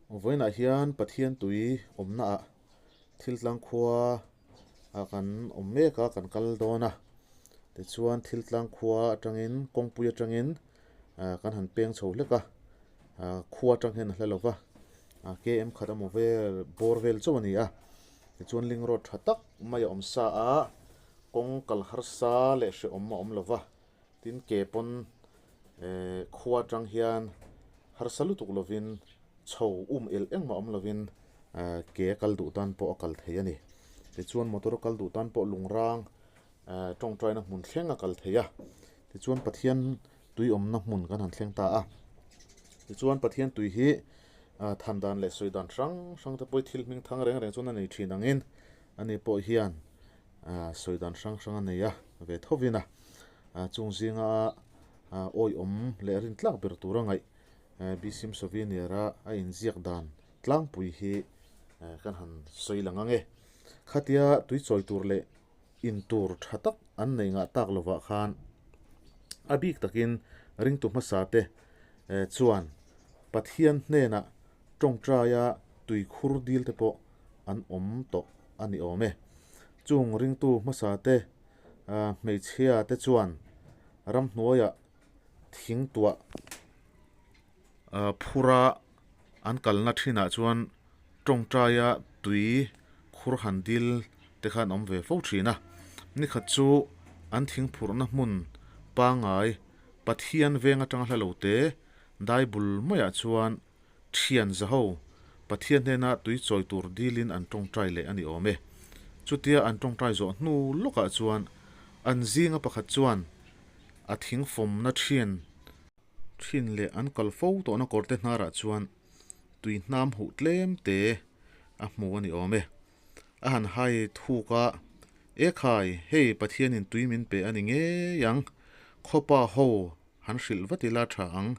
Vawiinah hian Pathian tui awmna ah thil tlang khua ah kan awm mek a kan kal dawn a tichuan thil tlang khua atangin kawngpui atangin ah kan han peng chho hlek a ah khua atang hian a hla lo va ah km khat emaw vel bawr vel chauh a ni a tichuan link road tha tak mai a awm sa a kawng kal harsa leh hrehawm a awm lo va tin ke pawn eh khua atang hian harsa lutuk lovin chho um el engmah awm lovin eh ke a kal duh tan pawh a kal thei a ni tichuan motor a kal duh tan pawh lung rang eh tawngtaina hmun thleng a kal thei a tichuan Pathian tui awmna hmun kan han thleng ta a tichuan Pathian tui hi ah than dan leh sawi dan hrang hrang te pawh hi thil hming thang reng reng chuan a nei thin angin ani pawh hian ah sawi dan hrang hrang a nei a ve thovin a ah chung zinga ah awihawm leh rintlak ber tur a ngaih Bisim Souvenir-a a inziak dan tlangpui hi kan han sawi lang ang e. Khatia tui chawi tur leh in tur tha tak an nei ngah tak lovah khan a bik takin ringtu hmasa te chuan Pathian hnenah tawngtaia tui khur dil te pawh an awm tawh a ni awm e. Chung ringtu hmasa te hmeichhia te chuan ramhnuaiah thing tuah phura an kalna thinah chuan tawngtaia tui khur han dil te khan awm ve fo thin a nikhat chu an thing phurhna hmun pangai Pathian veng atanga hla lo te dai bul maiah chuan thian zaho Pathian hnena tui chawi tur dilin an tawngtai leh a ni awm e. Chutia an tawngtai zawh hnu lawkah chuan an zinga pakhat chuan a thingfawmna thian thin leh an kal fo tawhna kawrte hnarah chuan tui hnam huh tlem te a hmu a ni awm e. A han hai thuk a, Ekhai, hei Pathianin tui min pe a ni ngei ang, khawpa ho han hrilh vat ila tha ang,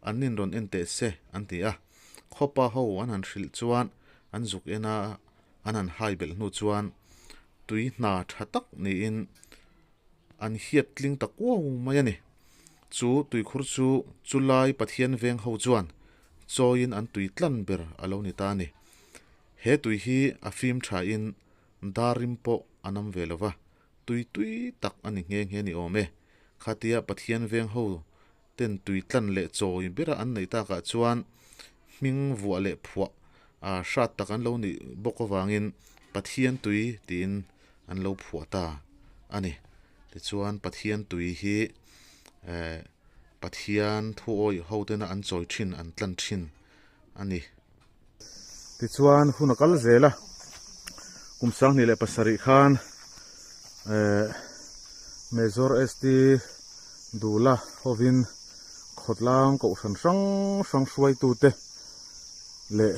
an nin rawn en teh se, an ti a. Khawpa ho an han hrilh chuan an zuk en a, an han hai belh hnu chuan tui hna tha tak niin an hiat tling ta kuau mai a ni. Chu tuikhur chu chulai Pathian veng ho chuan chawiin an tui tlan ber a lo ni ta a ni. He tui hi a fim thain dar rim pawh a nam ve lo va, tui tui tak a ni nghe nghe ni awm e. Khatia Pathian veng ho ten tui tlan leh chawi bera an neih takah chuan hming vuah leh phuah a hrat tak an lo nih bawk avangin Pathian tui tiin an lo phuah ta a ni. Tichuan Pathian tui hi eh Pathian thuawih ho tena an chawi thin an tlan thin a ni. Tichuan hun a kal zel a, kum 2007 khan eh Major ST Dula hovin khawtlang kohhran hrang hrang hruaitute leh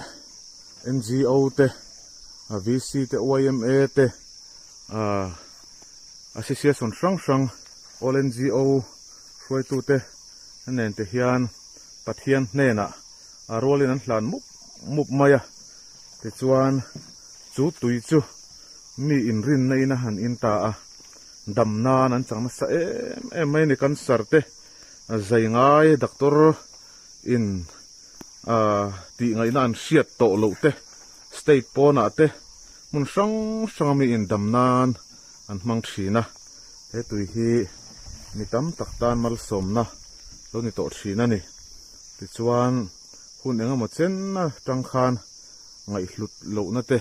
NGO te, VC te, YMA te, ah Association hrang hrang All NGO hruaitute nen te hian Pathian hnenah a rualin an hlan mup mup mai a, tichuan chu tui chu mi inrinna in a han in ta a, dam nan an chang nasa em em mai a ni, cancer te zai ngai doctor in ah tih ngaihna an hriat tawh loh te state pawnah te hmun hrang hrang a mi in dam nan an hmang thin a, he tui hi mi tam tak tan malsawmna lo ni tawh thin a ni. Tichuan hun eng emaw chen atang khan ngaihhlut lohna te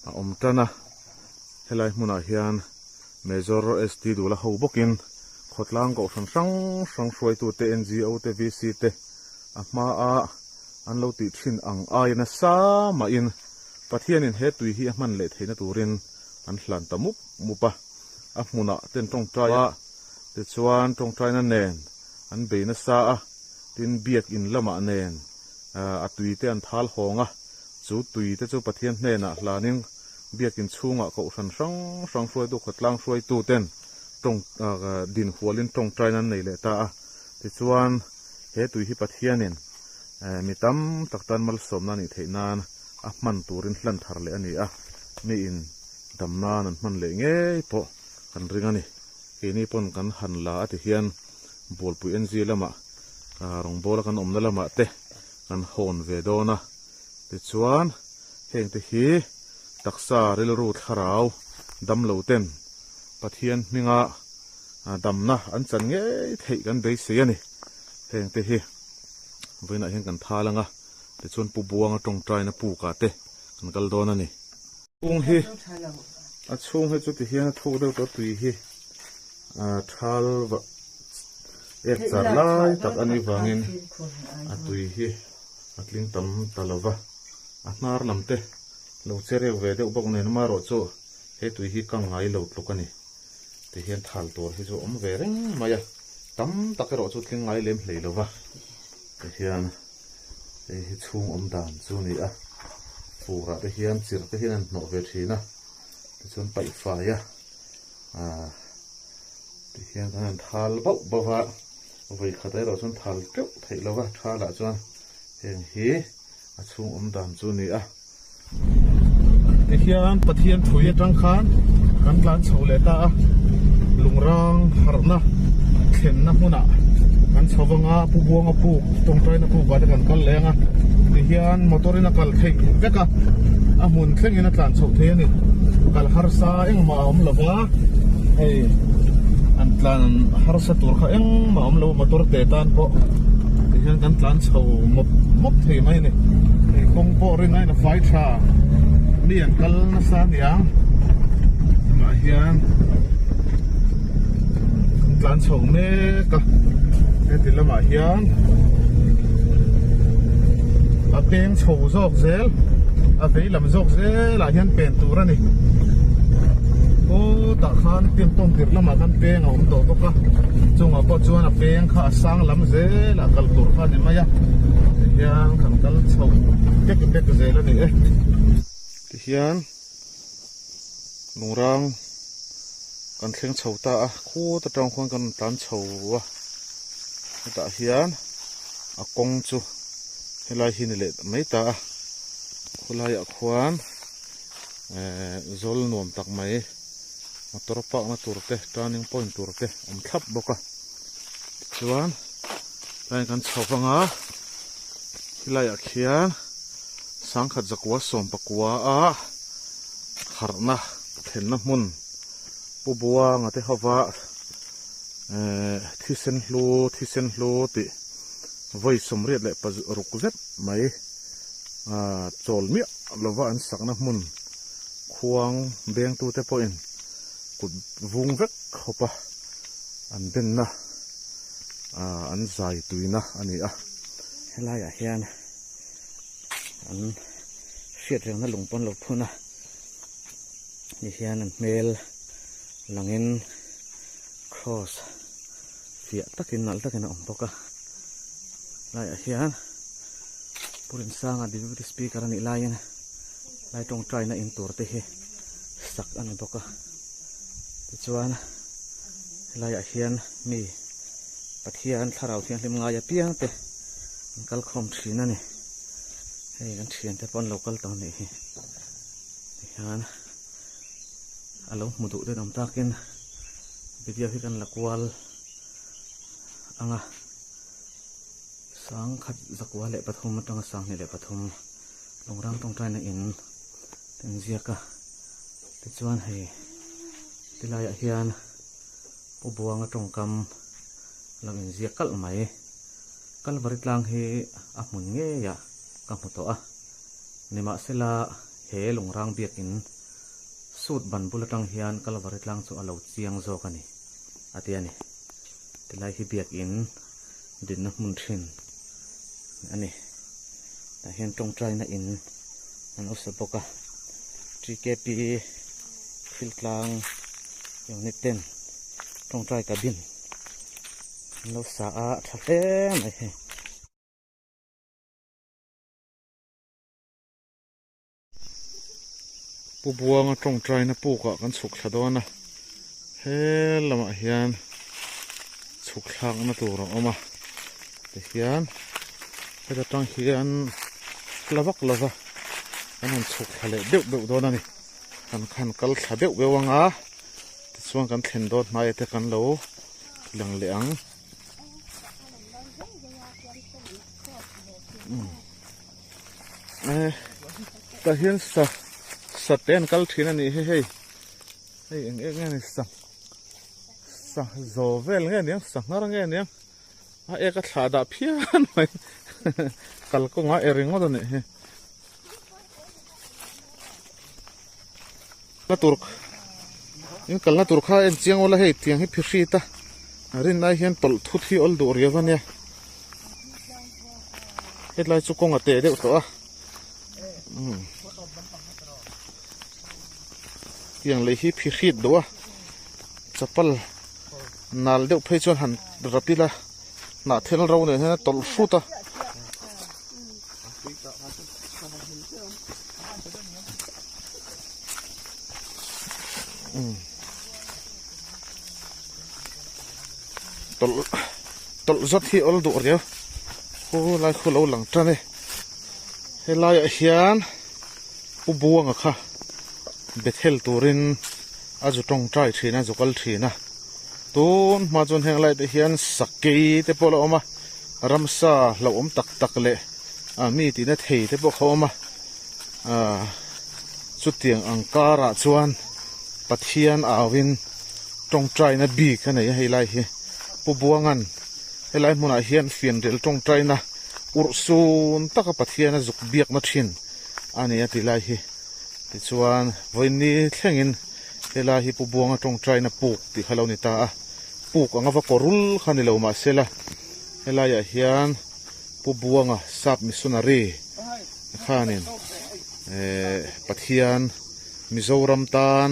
a awm tan a, helai hmunah hian Major ST Dula ho bawkin khawtlang kohhran hrang hrang hruaitute, NGO te, VC te a hmaa an lo tih thin ang aia nasa mahin Pathianin he tui hi a hman leh theihna turin an hlan ta mup mup a, a hmunah ten tawngtai a, tichuan tawngtaina nen an bei nasa a, tin biak in lamah nen a tui te an thal hawng a, chu tui te chu Pathian hnenah hlanin biak in chhungah kohhran hrang hrang hruaitu khawtlang hruaitu ten tawng din hualin tawngtaina an nei leh ta a, tichuan he tui hi Pathianin mi tam tak tan malsawmna a nih theih nan a hman turin hlan thar leh a ni a, mi in dam nan an hman leh ngei pawh kan ring a ni. Keini pawn kan han la a ti hian Bualpui NG lamah rawngbawla kan awmna lamah te kan hawn ve dawn a. Tichuan, hengte hi taksa rilru thlarau damlo ten Pathian hminga damna an chan ngei theih kan beisei a ni. Hengte hi vawiinah hian kan thal ang a, tichuan Pu Buanga tawngtaina pukah te kan kal dawn a ni. Chhung hi a chhung hi chuti hian a thuk deuh tawh tui hi thal ek char lai tak a nih vangin a tui hi a tling tam ta lo va, a hnar lam te lo che reuh ve deuh bawk nen amaherawhchu he tui hi kang ngai lo tluk a ni. Ti hian thal tur hi chu a awm ve reng mai a, tam tak erawh chu tling ngai lem hlei lo va ti hian hei hi chhung awm dan chu a ni a, furah te hian chirh te hian an hnawh ve thin a tichuan paih fai a ah ti hian kan han thal bauh bauh a vawi khat erawh chuan thal teuh theih lo va thalah chuan heng hi. A chhung awm dan chu a ni a. Tihian Pathian thui atang khan kan tlan chho leh ta a, lungrang harhna thlenna hmunah kan chho vang a, Pu Buanga puk tawngtaina pukah te kan kal leh ang a, tihian motor in a kal theih vek a, a hmun thlengin a tlan chhoh thei a ni, kal harsa engmah a awm lo va, hei an tlan harsa tur kha engmah a awm lo motor te tan pawh tihian kan tlan chho mawp. Mawp thei mai a ni. Hei kawng pawh rin aiin a fai tha. Mi an kal nasa a niang. Tunah hian kan tlan chho mek a. Heti lamah hian a peng chho zawk zel a vei lam zawk zelah hian pen tur a ni. Aw tah khan tin tawn tirh lamah khan peng a awm tawh bawk a. Chungah pawh chuan a peng kha a sang lam zelah kal tur kha a ni mai a. Tihian kan kal chho bek bek zel a ni e. Tihian lungrang kan thleng chho ta a, khut atang khuan kan rawn tlan chho a. Hetah hian a kawng chu helai hi ni leh mai ta a, khawlaiah khuan ehh zawl nuam tak mai motor park na tur te turning point tur te awm thlap bawk a tichuan tlaiin kan chho vang a helaiah khian sangkhat zakua sawm pakua a harhna thlenna hmun Pu Buanga te hova ehh thisen hlu thisen hlu tih vawi sawmriat leh paruk zet mai ahh chawl miah lova an sakna hmun khuang bengtute pawhin kut vung vek khawp a an benna ahh an zai tuina a ni a. Helaiah hian an hriat rengna lung pawn lo phun a ni hian an hmel langin cross fiah takin nalh takin a awm bawk a laiah hian Pu Rinsanga Deputy Speaker a nih laiin lai tawngtaina in tur te hi sak a ni bawk a tichuan helaiah hian mi Pathian thlarau thianghlim ngai apiang te an kal khawm thin a ni hei kan thiante pawh an lo kal tawh a nih hi tihian a lo hmu duh te awm takin video hi kan la kual ang a sangkhat zakua leh pathum atanga sanghnih leh pathum lungrang tawngtaina in a inziak a tichuan hei tilaiah hian Pu Buanga tawngkam lo inziak kalh mai. Kalvari tlang hi a hmun ngeiah ka hmu tawh a, nimahsela he lungrang biakin suit ban bul atang hian Kalvari tlang chu a lo chiang zawk a ni, a ti a ni. Tilai hi biakin dinna hmun thin a ni. Tah hian tawngtaina in an awsa bawk a, TKP thil tlang unit ten tawngtai cabin an lo sa a, a tha hle mai hei. Pu Buanga tawngtaina pukah kan chhuk thla dawn a, he lamah hian chhuk thlakna tur a awm a, tihian heta tang hian la vak lova kan han chhuk thla leh deuh deuh dawn a ni. Kan khan kal thla deuh deuh ang a, tichuan kan thlen dawn hmaiah te kan lo lang leh ang. Eh tah hian sa sa te an kal thin a nih hi hei hei eng eng nge ni sa sa zaw vel nge niang sa nghar nge niang a ek a thlah dah phian mai kalkawng a e ringawt a nih hi. Na tur in kalna tur kha en chiang ula hei tiang hi phihrit a rin lai hian tawlh thut hi awl duh riau ania hetlai chu kawng a teh deuh tawh a umm tiang lei hi phihrit duh a chapal nal deuh phei chuan han rap ila hnah thel ro nen hian a tawlh hrut a. Tawlh tawlh zat hi awl duh riau khu lai khu lo lang tan e helaiah hian Pu Buanga kha Bethel turin a zu tawngtai thin a zu kal thin a tun hma chuan heng lai te hian sakei te pawh a la awm a. Ramsa hlauhawm tak tak leh ah mi tihna thei te pawh kha awm a ah chutiang ang karah chuan Pathian auin tawngtaina bik a nei a hei lai hi Pu Buanga'n helai hmunah hian fianrial tawngtaina urh sun taka Pathian a zuk biakna thin a ni a ti lai hi tichuan vawiin thlengin helai hi Pu Buanga tawngtaina puk tih kha lo ni ta a. Puk anga va kawrul kha ni lo mahsela helaiah hian Pu Buanga sap missionary khanin eh Pathian Mizoram tan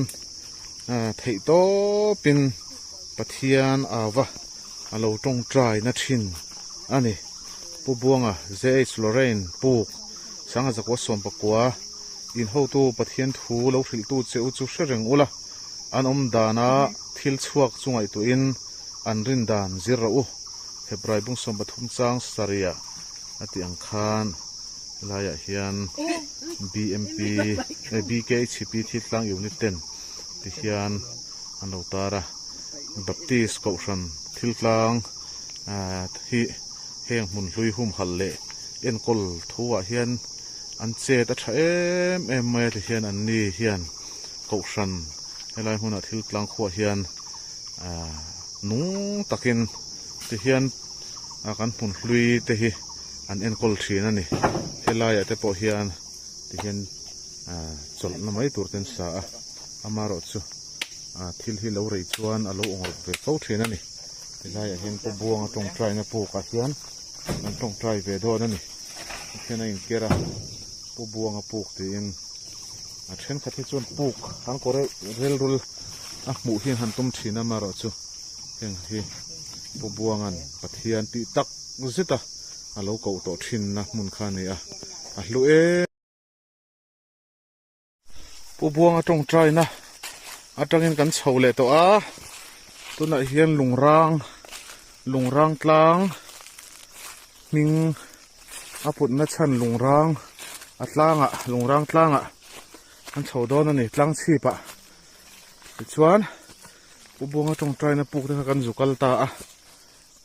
theih tawpin Pathian ava a lo tawngtai na thin a ni. Pu Buanga JH Lorraine puk Sangha Zakua Sawmpakua inhotu Pathian thu lo hrilhtu che u chu hre reng ula. An awm dana thil chhuak chu ngaihtuahin an rin dan zir rawh u. Hebrai bung 13 chang sarih a tih ang khan helaiah hian BMP BKHP Thiltlang Unit ten ti hian an lo tar a. Baptist Kohhran Thiltlang hi heng hmun hlui humhalh leh enkawl thuah hian an chet a tha em em mai a ti hian anni hian Kohhran helai hmunah thil tlang khuah hian ahh nung takin ti hian ah kan hmun hlui te hi an enkawl thin a ni helaiah te pawh hian ti hian ahh chawlhna mai tur te an sa a amaherawh chu ah thil hi lo rei chuan a lo awngawp ve fo thin a ni helaiah hian Pu Buanga tawngtaina pukah hian an tawngtai ve dawn a ni tikhian a inker a Pu Buanga puk tiin. A thenkhat hi chuan puk an kawr relrul a hmuh hian han tum thin a amaherawhchu heng hi Pu Buanga'n Pathian tih tak zet a a lo koh tawh thinna hmun kha a ni a, a hlu em. Pu Buanga tawngtaina atangin kan chho leh tawh a, tunah hian lungrang lungrang tlang hming A putna chhan lungrang a tlangah lungrang tlangah an chho dawn a ni tlang chhipah tichuan Pu Buanga tawngtaina puk te kha kan zu kal ta a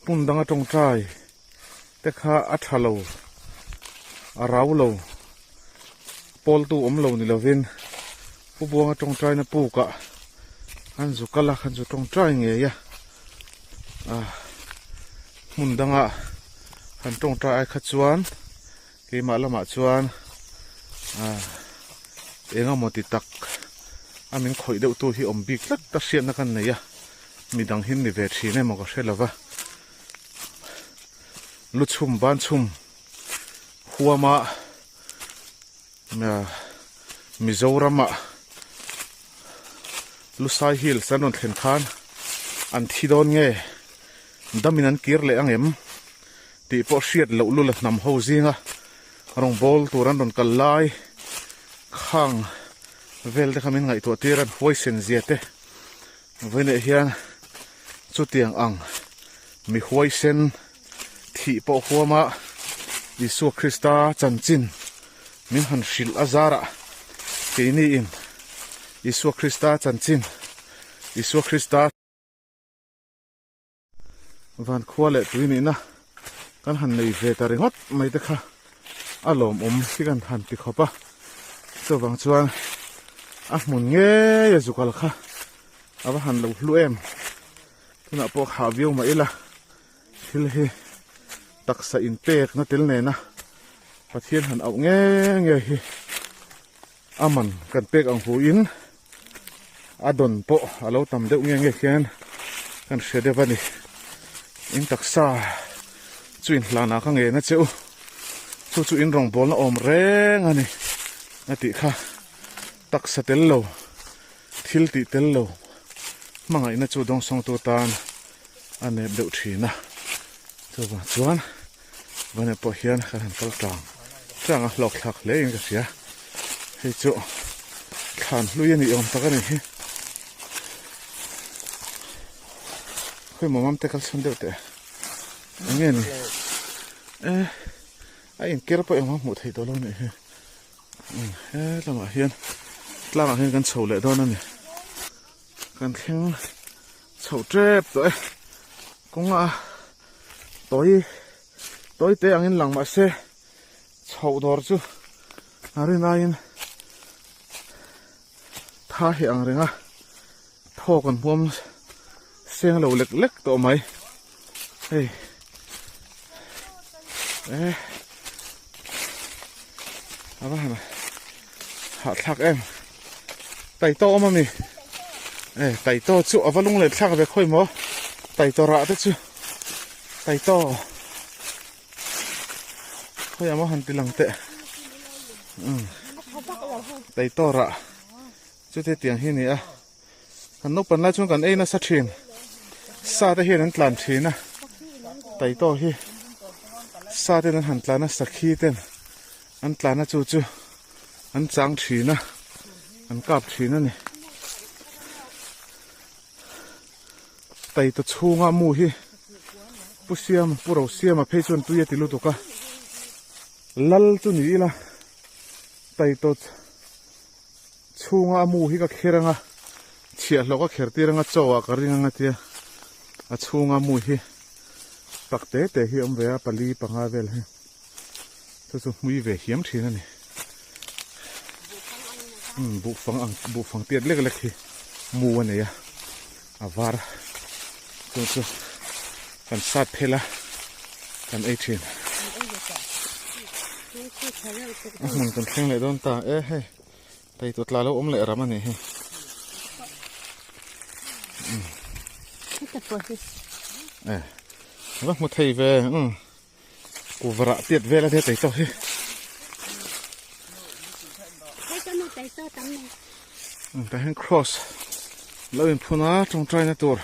hmun danga tawngtai te kha a tha lo a rau lo pawltu awm lo ni lovin Pu Buanga tawngtaina pukah an zu kal a an zu tawngtai ngei a ah hmun danga han tawngtai ai kha chuan keimah lamah chuan ah eng emaw ti tak a min khawih deuh tu hi awm bik tlat a hriatna kan nei a midang hi an ni ve thin emaw ka hre lova lu chhum ban chhum huama Mizoram ah Lusai Hills an rawn thlen khan an thi dawn nge damin an kir leh ang em tih pawh hriat loh lula hnam ho zinga rawngbawl tur an rawn kal lai khang vel te kha min ngaihtuah tir a huaisen zia te vawiinah hian chutiang ang mi huaisen thih pawh huama Isua Krista chanchin min han hrilh a zarah keiniin Isua Krista chanchin Isua Krista van khua leh tui nihna kan han nei ve ta ringawt mai te kha. a lawmawm hi kan han ti khawp a, chuvang chuan a hmun ngei a zukal kha a va han lo hlu em. Tunah pawh hah viau mah ila thil hi taksa inpek na tel nena Pathian han auh nge nge hi a man kan pek ang hu in a dawn pawh a lo tam deuh nge nge khian kan hre deuh a ni. In taksa chu in hlanah ka ngen a che u, chu chu in rawngbawlna awm reng a ni a tih kha taksa tel lo. Thil tih tel lo hmangaihna chu dawngsawngtu tan a nep deuh thin a, chuvang chuan vane pawh hian kan han kal tang tang a hlawk thlak hle in ka hria, hei chu thlan hlui a nih awm tak a ni hi. Khawi maw mamte kal chhan deuh teh eng nge ni e a inker pawh engmah hmuh theih tawh lo a nih hi. He lamah hian tlangah hian kan chho leh dawn a ni kan thleng chho tep tawh e kawnga tawi tawi te angin lang mah se chhoh dawr chu a rin aiin tha hi ang reng a thaw kan hmuam seng lo lek lek tawh mai hei e a va han hahthlak em taito awm ami e taito chu a va lung leh thlak ve khawi maw taito rah te chu taito khawi ah maw han ti lang teh taito rah Chute tiang hi a ni a, kan naupan lai chuan kan ei nasa thin, sa te hian an tlan thin a, taitaw hi sa ten an han tlan a, sakhi ten an tlan a chu chu an chang thin a, an kap thin a ni. Taitaw chhunga mu hi Pu Siama, Pu Rosiama phei chuan tui a ti lutuk a, lal chu ni ila taitaw. Chhunga a mu hi ka kher anga, chhiahhlawh ka kher tir anga chaw ah ka ring anga tia a chhunga mu hi tak te te hi a awm ve a, pali panga vel hi chu chu hmui ve hiam thin a ni. Umm buhfang ang buhfang tiat lek lek hi mu a nei a, a var chu chu kan sat phel a kan ei thin. A hmun kan thleng leh dawn ta e hei. Hei chu tla lo awm leh ram a nih hi. E va hmu thei ve umm kuvarah tiat vel a nia tei tawh hi. Tah hian cross lo inphun a tawngtaina tur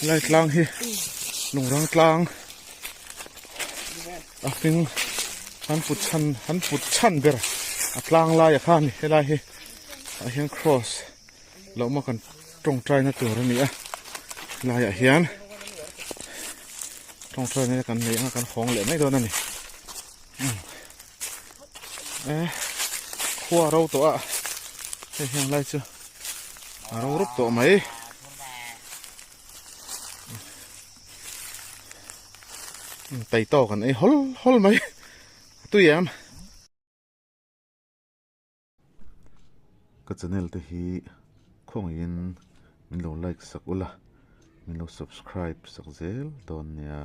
lai tlang hi lungrang tlang A hming han put chhan han put chhan ber a tlang laia kha a ni helai hi ah hian cross loh maw kan tawngtai na tur a ni a helaiah hian tawngtai na kan nei anga kan hawng leh mai dawn a ni e khua ro tawh a hei heng lai chu a ro rup tawh mai. Taitaw kan ei hawl hawl mai a tui em. Ka channel te hi khawngaihin min lo like sak ula min lo subscribe sak zel dawn nia.